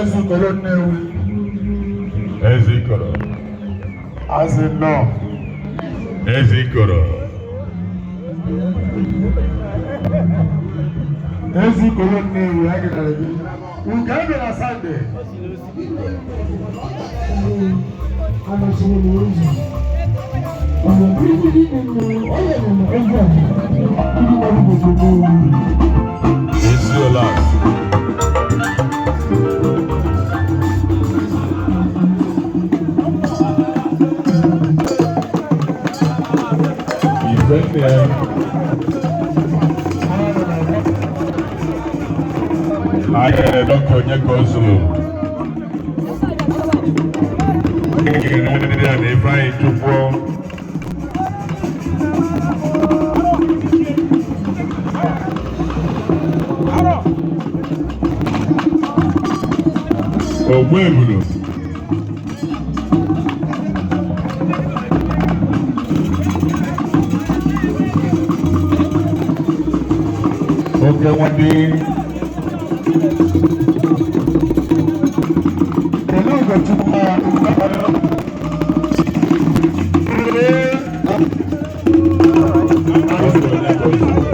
Ezikoro Nnewi. Ezikoro. Asị nnọọ. Ezikoro. Ezikoro Nnewi, a gịnara gị. Nke a bịara Sunday. Isi ụlọ. Ife nne ya. Anyị kere Dọkịta Onye ka o zuru. Ekele ndị a na Ifeanyị Chukwu. Ogbu ebulu. Oke nwadị. Kedu Ugochukwu ma Dọkịta Onye ka o zuru.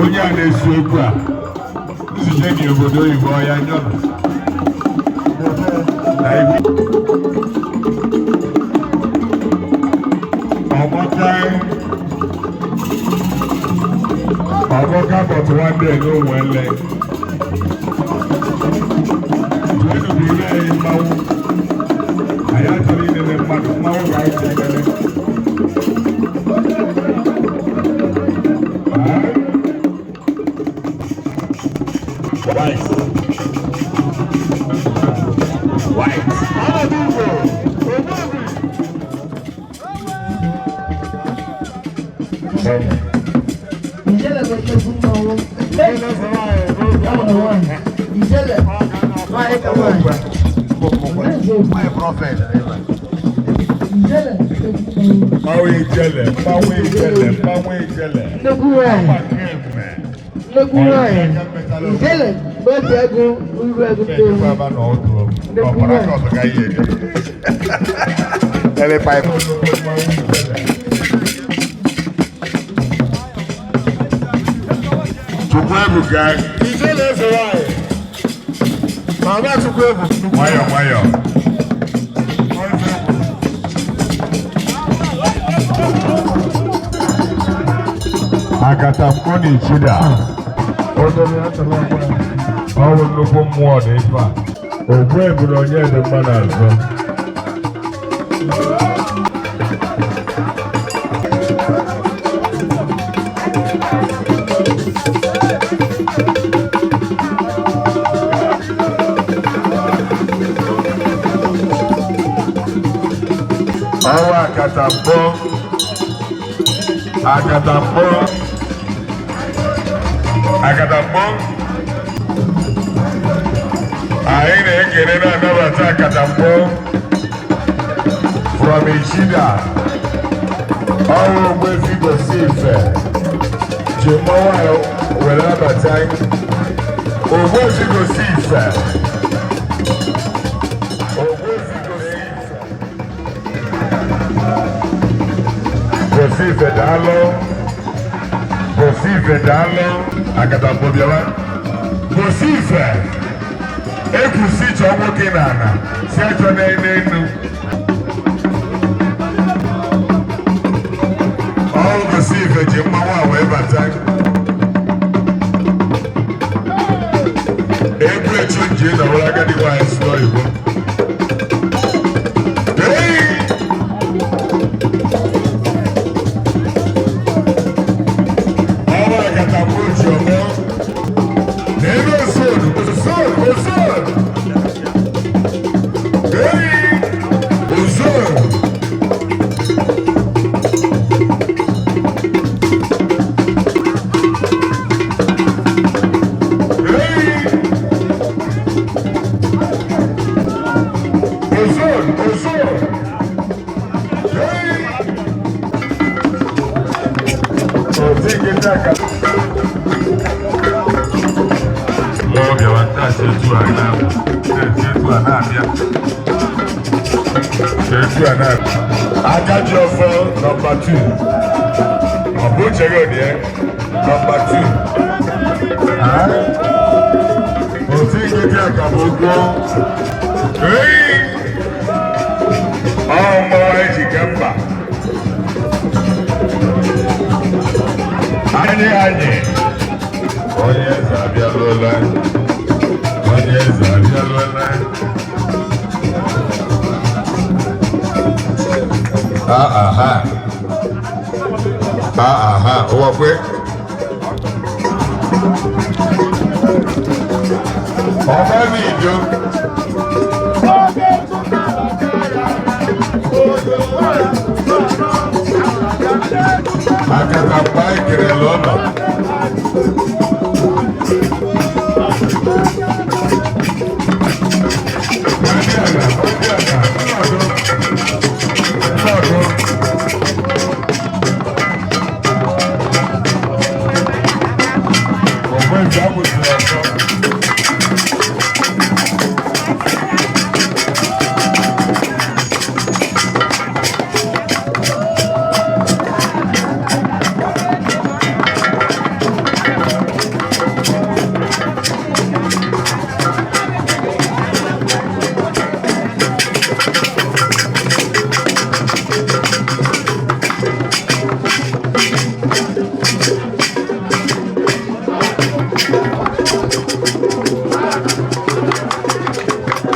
Onye a na-esu ekwu a nzute gị obodo oyibo ya nyọrọ na ibu ọmọka ọmọka but one day no nwele tuenu bụ ihe anyị mmanwụ anyị achọrọ inene mmadụ mmanwụ ga anyị ji enene. Ah? White. White. Ọnọdụ Igbo, Ogbuebi. Ijele bụ nnukwu mmanwụ. Ijele soro anyị n'oge. Ya nwere nwaanyị. Ijele nwaanyị ka nwaanyị. My prophet. Ijele nnukwu mmanwụ. Mmanwụ ijele, mmanwụ ijele, mmanwụ ijele. Nnukwu nwaanyị. Nnukwu nwaanyị. Ijele bụ otu egwu uru egwu Nnewi. Nnukwu nwaanyị. Ele pipe. Chukwu ebuka. Ijele soro anyị. Mama Chukwu ebu. Nwayọ nwayọ. Akatamkpo na Ichida. Ọ bụ nnukwu mmụọ dị ife a. Ogbu ebule onye dị mma n'azụ. Ọwa akatamkpo. Akatamkpo. Akatamkpo. Anyị na-ekele na-anabata akatamkpo from Ichida. Ọrụ Ogbuefi gosi ife ji mmanwụ ahụ were nabata Ogbuefi gosi ife. Ogbuefi gosi ife. Gosi ife, daalụ. Gosi ife, daalụ. Akatamkpo, bịawa. Gosi ife. Ekwusi chọọ nwoke n'ala si achọ n'elu enu. Ọrụ gosi ife ji mmanwụ a wee bata. Egwu echu nji nọrọ agadi nwaanyị si n'oyibo. Hey! Ọrụ akatamkpo ji ọgbọ. N'elu osodu, osodu, osodu. Etu a na-apụ, na-esi etu a na-abịa. Etu a na-abịa. Aka ji ọfọ nọmba 2. Ọ bụ uche gị dị ya? Nọmba 2. Otu nkịtị a ka bụ ụgwọ. Ei! Ọ mmanwụ anyị ji ke mba. Anyị anyị. Onye eze abịaruola. Onye eze abịaruola. Ah, aha. Ah, aha. Ụwa kwe. Ọba mi ìjọ. Akatakpa ekere lọ́nà. Ọdí àná, ọdí àná, nnọdụ, nnọdụ. Ọ̀gbẹ́ ìgbà kwụsịrị ọzọ.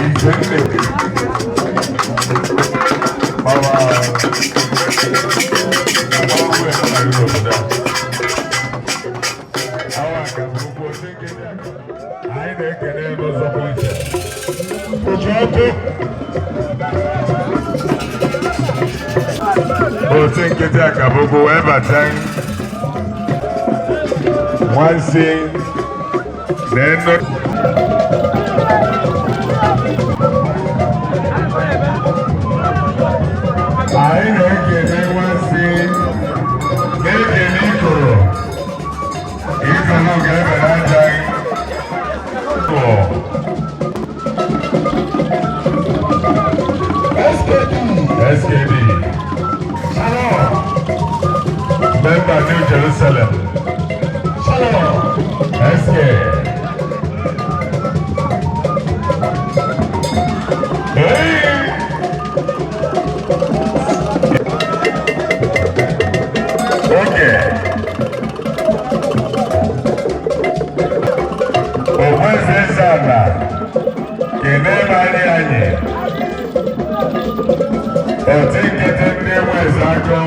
Ìgbẹ́lẹ̀. Bàbá ọwọ́ ẹ̀ náà yóò lọ dá. Àwọn àgàbọ̀ gbogbo ṣé ń kéde àgbà. Anyị na-ekele n'ụzọ pụrụ iche. Oji ọkụ. Otu nkịtị akabụkwu wee bata. Nwansi na enu. Anyị na-ekele nwansi na-ekele ikoro. Ikoro ga-ebere aja anyị. SKD. SKD. Shalom. Member New Jerusalem. Shalom. SK. Hey! Okay. Ogbuefi Eze-Ana, kelee m anyị anyị. Oti nkịtị ndị nwe eze agụ.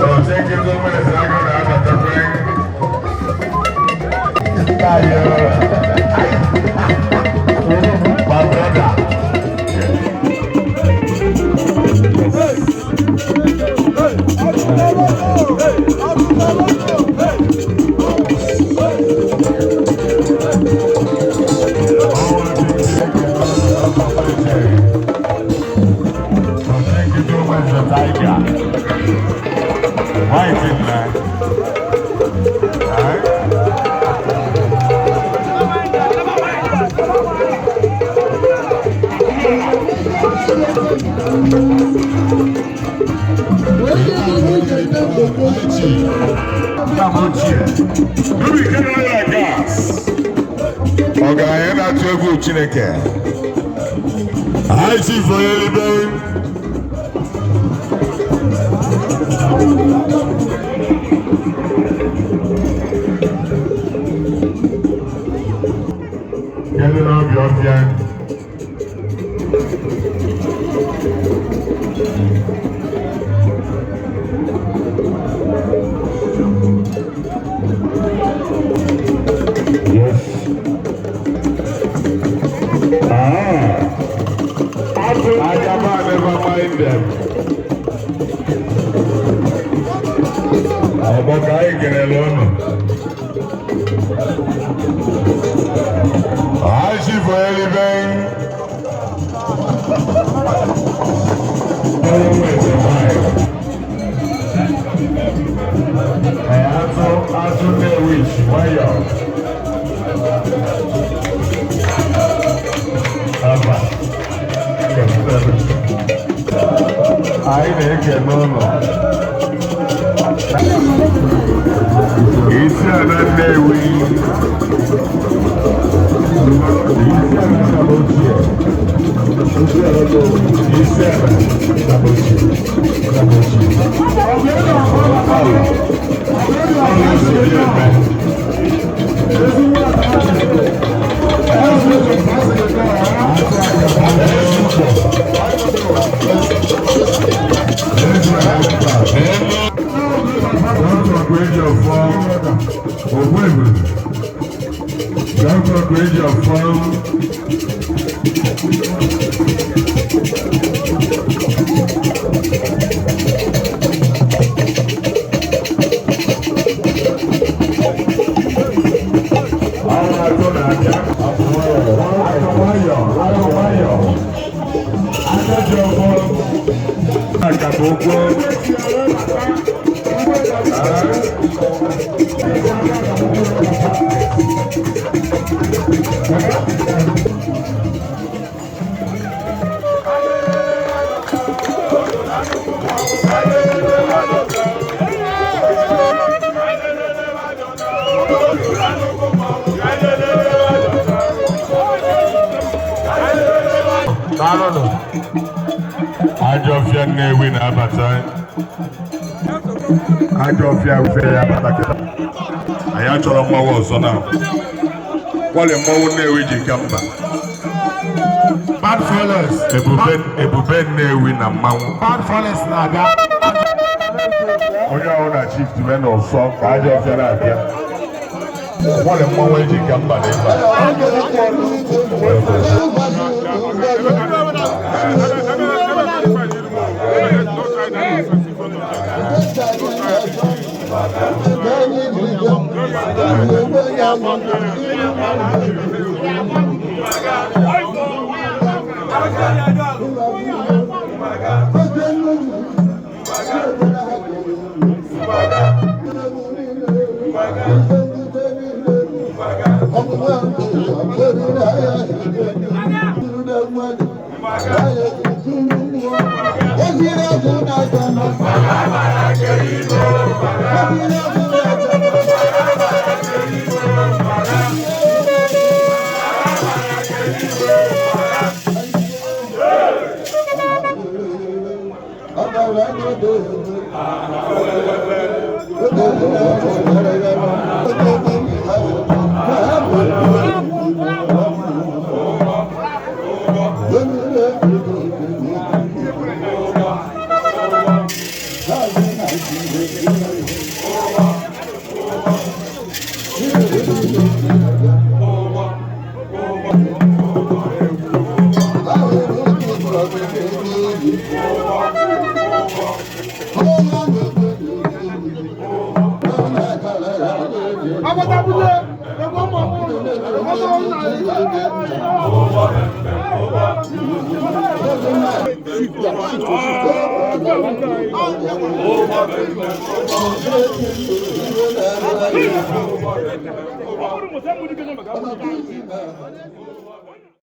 Oti nkịtị nwe eze agụ na-abatakwa. Ayo. My brother. Tiger. White in there. Right? Ọgaranya na-atụ egwu Chineke. Anyị chief onye libe. Kedu n'obi ọbịa? Yes. Ah. Ajaba never mind them. Ọ̀bọ ka anyị kelele ụnụ. Anyị chifu elibe. Onye nwe eze nwanyị. Ee, atụ atụ na-ewichi nwayọọ. Anyị na-ekene ụlọ. Isi ala Nnewi. Isi ala kaba ochie. Isi ala kaba ochie. Kaba ochie. Ọlụ. Ọlụ esi dị ebe. Ajọfịa Nnewi na-abata. Ajọfịa ufe ya abata kịta. Anyị achọrọ mmanwụ ọzọ na kwali mmanwụ Nnewi ji ka mba. Bad fellas. Ebube ebube Nnewi na mmanwụ. Bad fellas na-abịa. Onye ọhụrụ na chief tibe n'ụsọ ka ajọfịa na-abịa. Kwali mmanwụ eji ka mba na ebe a.